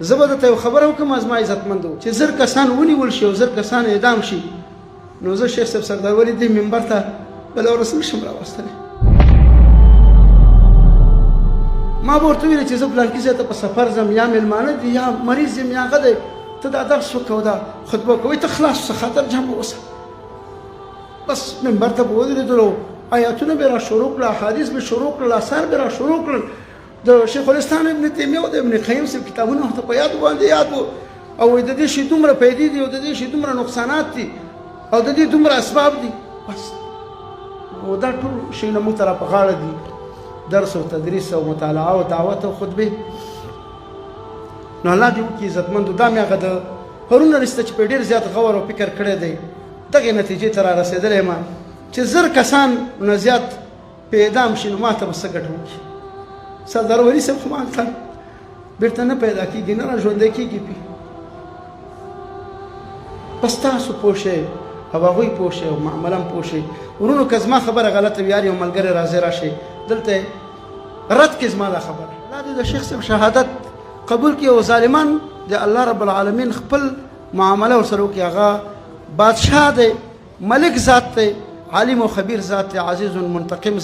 زه به درته یو خبره وکړم زما عزتمندو، چې 1000 کسان ونیول شي او 1000 کسان اعدام شي، نو زه شیخ صاحب سردار ولي دې منبر ته بله ورځ نه شم راوستلی. ما به ورته ویل چې زه پلانکي ځای ته په سفر ځم، یا مېلمانه دي یا مریض یم یا هغه دی، ته دا درس وکړه او دا خطبه وکړه. وایي ته خلاص اوسه، خاطر جمع اوسه. بس منبر ته به ودرېدلو، آیاتونه به را شروع کړل، احادیث به شروع کړل، آثار به را شروع کړل. د شیخ الاسلام ابن تیمیه او د ابن قیم صاحب کتابونه ورته په یاد باندې یاد وو، او د دې شي دومره پیدې دي او د دې شي دومره نقصانات دي او د دې دومره اسباب دي. بس او دا ټول شیونه موږ ته را په غاړه دي، درس او تدریس او مطالعه او دعوت او خطبې. نو الله دې وکړي عزتمندو، دا مې هغه د پرون وروسته چې په ډېر زیات غور او فکر کړی دی دغې نتیجې ته را رسېدلی یم چې 1000 کسان نه زیات په اعدام شي نو ما ته به څه ګټه وکړي؟ سردار ولي صاحب خو ما ته بېرته نه پیدا کېږي، نه را ژوندی کېږي. پي بس تاسو پوه شئ او هغوی پوه شئ او معامله هم پوه شئ. ورونو که زما خبره غلطه وي، هر یو ملګری راځي راشئ دلته رد کړئ زما دا خبره. الله دې د شیخ صاحب شهادت قبول کړي او ظالمان د الله رب العالمین خپل معامله ورسره وکړي. هغه بادشاه دی، ملک ذات دی، عالم او خبیر ذات دی، عزیز منتقم.